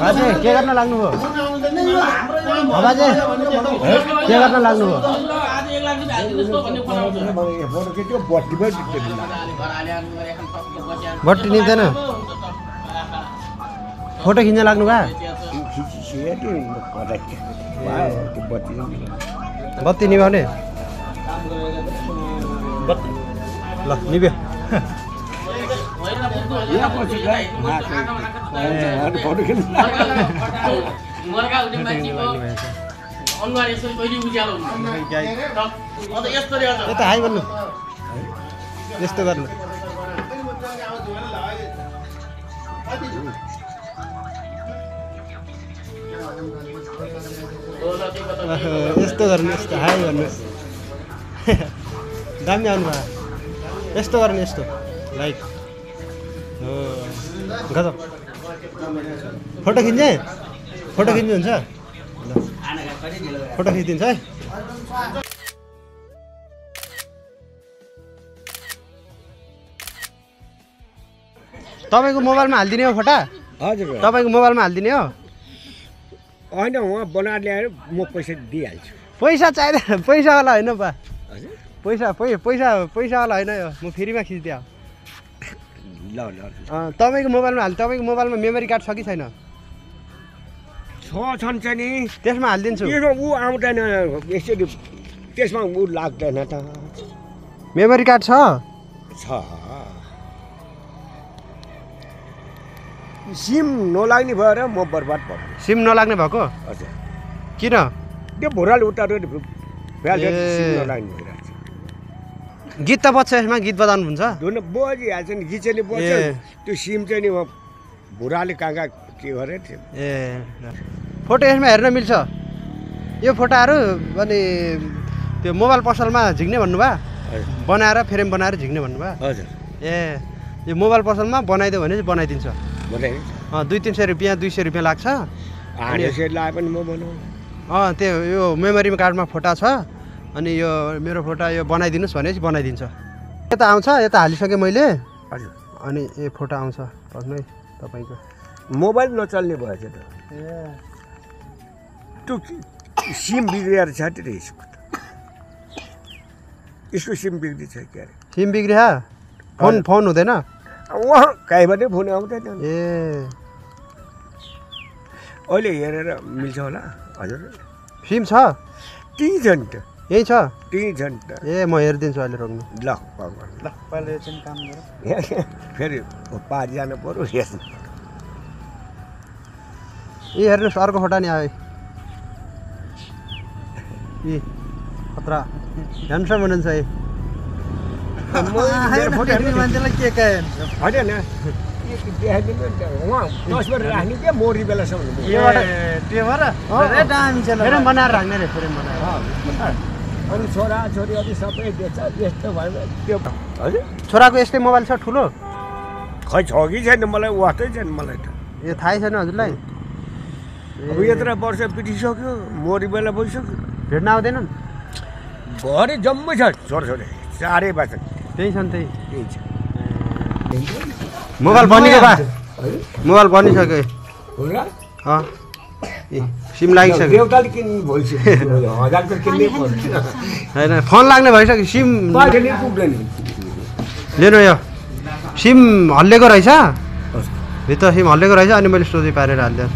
बाजे के गर्न लाग्नुभयो बाजे के गर्न लाग्नुभयो बत्ती निभ्दैन फोटो खिच्न लाग्नु भा बत्ती निभाउने ल निभ्यो यता हाई भन्नु यस्तो गर्नु यस्तो गर्नु यस्तो हाई भन्नुहोस् दामी आउनु भयो यस्तो गर्नु यस्तो लाइक हो गजब फोटो खिच्ने फोटो खिच्नुहुन्छ ल फोटो खिचिदिन्छ है तपाईँको मोबाइलमा हालिदिने हो फोटा हजुर तपाईँको मोबाइलमा हालिदिने हो होइन उहाँ बनाएर ल्याएर म पैसा दिइहाल्छु पैसा चाहिँदैन पैसावाला होइन बा पैसावाला होइन यो म फ्रीमा खिचिदिएँ ल ल तपाईँको मोबाइलमा तपाईँको मोबाइलमा मेमोरी कार्ड छ कि छैन छन् नि त्यसमा हालिदिन्छु ऊ आउँदैन यसरी त्यसमा ऊ लाग्दैन त मेमोरी कार्ड छ सिम नलाग्ने भएर म बर्बाद भयो सिम नलाग्ने भएको हजुर किन त्यो भुराले उतारो सिम नलाग्ने भइरहेको छ गीत त बज्छ यसमा गीत बजाउनु हुन्छ धुन बजिहाल्छ नि गीतले बज्छ त्यो सिम चाहिँ नि भुराले कहाँ के गरे थियो ए फोटो यसमा हेर्न मिल्छ यो फोटोहरू अनि त्यो मोबाइल पसलमा झिक्ने भन्नुभयो बनाएर फ्रेम बनाएर झिक्ने भन्नुभयो हजुर ए यो मोबाइल पसलमा बनाइदियो भने चाहिँ बनाइदिन्छ 200-300 रुपियाँ 200 रुपियाँ लाग्छ लाए पनि म बनाउँ त्यो यो मेमोरी कार्डमा फोटा छ अनि यो मेरो फोटा यो बनाइदिनुहोस् भनेपछि बनाइदिन्छ यता आउँछ यता हालिसकेँ मैले हजुर अनि यो फोटो आउँछ भन्नु है तपाईँको मोबाइल नचल्ने भएछ त त्यो सिम बिग्रिएर छ त्यो यसको सिम बिग्रिछ के अरे सिम बिग्रिया फोन हुँदैन उहाँ कहीँबाटै फोन आउँदैन ए अहिले हेरेर मिल्छ होला हजुर सिम छ त्यही छ नि त यही छ त्यही छ नि त ए म हेरिदिन्छु अहिले रोक्नु ल पहिला चाहिँ काम गर फेरि पारि जानु पर्यो हेर्नु ए हेर्नुहोस् अर्को फोटा नि आयो ए खतरा ह्यान्डसम हुनुहुन्छ है मान्छेलाई के होइन राख्ने क्या मोरी बेलासम्म फ्रेम बनाएर राख्ने रे फ्रेम बनाएर अनि छोरा छोरी अझै सबै बेच्छ यस्तो भयो त्यो हजुर छोराको यस्तै मोबाइल छ ठुलो खै छ कि छैन मलाई वाटै छैन मलाई त यो थाहै छैन हजुरलाई अब यत्रो वर्ष बितिसक्यो मोरी बेला भइसक्यो भेट्न आउँदैनन् घरि जम्मै छ छोराछोरी चारै बाँच त्यही छन् त्यही छ मोबाइल बनियो बा मोबाइल बनिसक्यो होला ए सिम लागिसक्यो देउताले किन्नु भइसक्यो हजारको किन्नै पर्छ होइन फोन लाग्ने भइसक्यो सिम पाइले पुग्दैन लिनु यो सिम हल्लेको रहेछ भित्र सिम हल्लेको रहेछ अनि मैले सोझै पारेर हालिदिएँ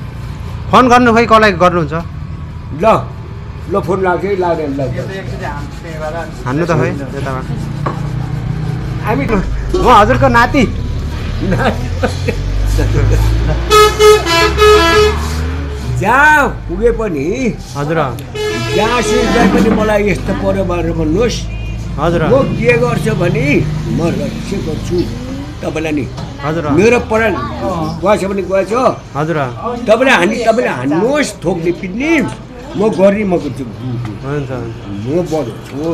फोन गर्नु खै कसलाई गर्नुहुन्छ ल ल फोन लाग्छ है लाग्दैन हान्नु त खै यताबाट हामी म हजुरको नाति जहाँ पुगे पनि हजुर जहाँ सिक्दा पनि मलाई यस्तो पऱ्यो भनेर भन्नुहोस् हजुर म के गर्छु भने म रक्षा गर्छु तपाईँलाई नि हजुर मेरो पढाइ गएछ भने गएछ हजुर तपाईँले हान्नुहोस् थोक्ने पिट्ने म गर्ने म गर्छु हुन्छ म बढ्छु